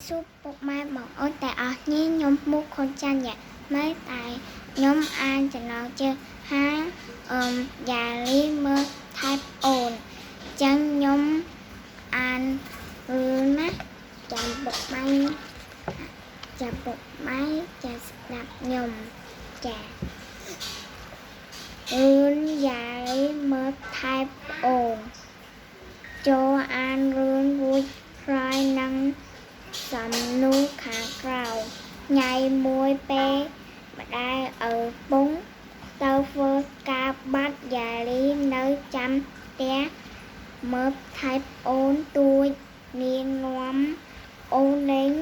សួរពុកម៉ែបងអូនតែអស់នេះខ្ញុំមុខខុនចាញ់យ៉ាម៉ែតែខ្ញុំអានចំណងជើងហាអឹមយ៉ាលីមើលថែបអូនចឹងខ្ញុំអានរឿងណាចាំពុកម៉ែចាំពុកម៉ែចាំស្ដាប់ខ្ញុំចារឿងយ៉ាលីមើលថែបអូនចូលអានរឿងរួចក្រោយនឹងសំនួរខាងក្រៅថ្ងៃមួយពេលម្ដាយឪពុកទៅធ្វើការបាត់យ៉ាលីនៅចាំផ្ទះមើលថែបអូនទួចនាងនាំអូនលេង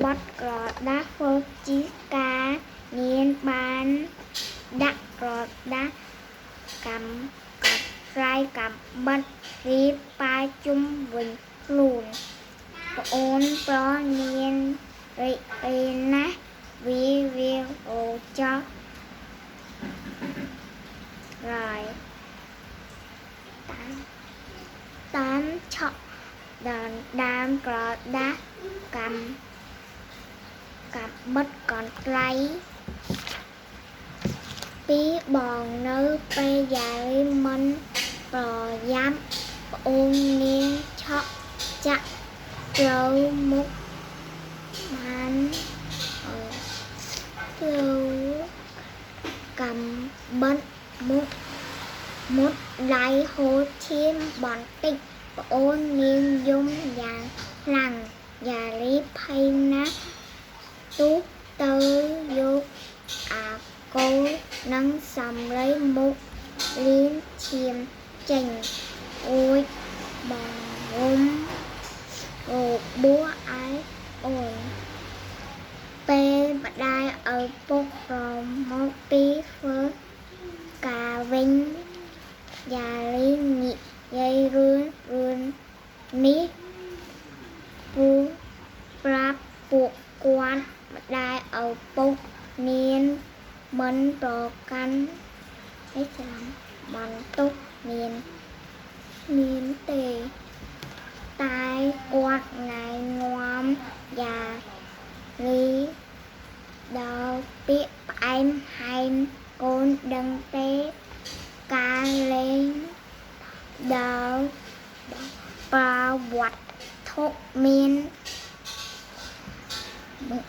បត់ក្រដាសធ្វើជីការនាងបានដាក់ក្រដាសកម្កត្រៃកំបិតរៀបប៉ាយជុំវិញខ្លួនប្អូនប្រុសនាងរីករាយណាស់វាវាអូចោះrồi តាមតាមឆក់ដណ្ដើមក្រដាសកំកំបិតកន្ត្រៃពីបងនៅពេលយ៉ាលីមិនប្រញាប់ប្អូននាងឆក់ចាក់ត្រូវមុខបានត្រូវកំបិតមុខមុតដៃហូរឈាមបន្តិចប្អូននាងយំយ៉ាងខ្លាំងយ៉ាលីភ័យណាស់ទុះទៅយកអាកូលនិងសំឡីមុខលៀនឈាមចេញរួចបងងុំរបួសឲ្យអូនពេលម្ដាយឪពុកប្រមកពីធ្វើការវិញយ៉ាលីនិយាយរឿងរឿងនេះពូប្រាប់ពួកគាត់ម្ដាយឪពុកនាងមិនប្រកាន់អីច្រឡំបន្ទោសនាងនាងទេតែគាត់ណែនាំយ៉ាលីដល់ពាក្យផ្អែមហែមកូនដឹងទេការលេងដល់ប្រវត្តិធុមានមុន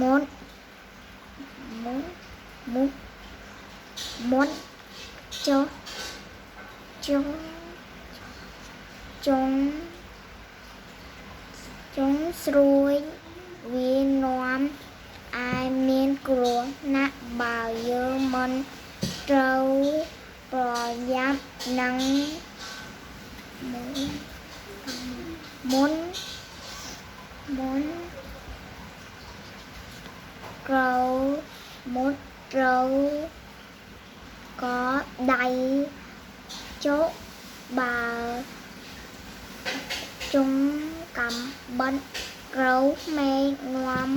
មុនមុនមុនចុះចុងចុងចុងស្រួយវានាំឲ្យមានគ្រោះថ្នាក់បើយើងមិនត្រូវប្រយ័ត្ននឹងមុនមុនត្រូវមុតត្រូវក៏ដៃចុកបើជុំកំបិតត្រូវមេឃនាំ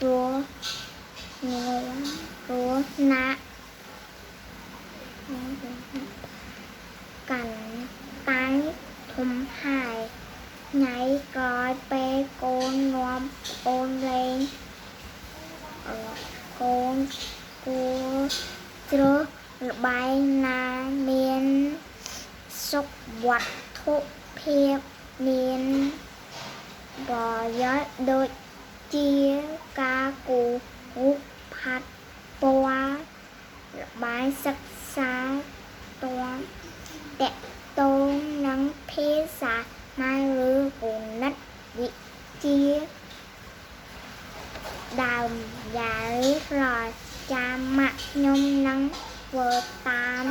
គ្រោះនាំគ្រោះថ្នាក់កាន់តាំងធំហើយថ្ងៃក្រោយពេលកូននាំអូនលេងកូនគួរជ្រើសល្បែងណាមានសុវត្ថិភាពមានប្រយោជន៍ដូចជាការគូររូបផាត់ពណ៌ល្បែងសិក្សាតតាក់ទងនឹងភាសាខ្មែរឬគណិតវិទ្យាដើមយ៉ាលីរចាំម៉ាក់ខ្ញុំនឹងធ្វើតាម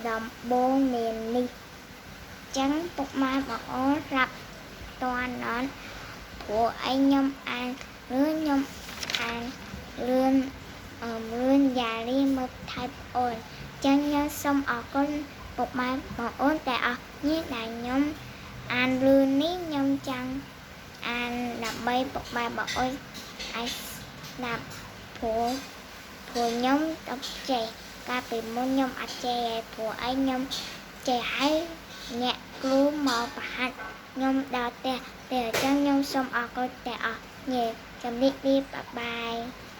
ដំបូងមាននេះចឹងពុកម៉ែបងអូនប្រាប់តននព្រោះអីខ្ញុំអានឬខ្ញុំអានរឿងរឿងយ៉ាលីមើលថៃអូនចឹងខ្ញុំសូមអរគុណពុកម៉ែបងអូនតែអស់នេះដែលខ្ញុំអានរឿងនេះខ្ញុំចង់អានដើម្បីពុកម៉ែបងអូនអាចស្ដាប់ព្រោះខ្ញុំអត់ចេះកាលពីមុនខ្ញុំអត់ចេះឯងព្រោះអីខ្ញុំចេះហើយអ្នកគ្រូមកប្រហាត់ខ្ញុំដល់ផ្ទះ ទេអញ្ចឹងខ្ញុំសូមអរគុណទាំងអស់គ្នាជំរាបលា bye bye.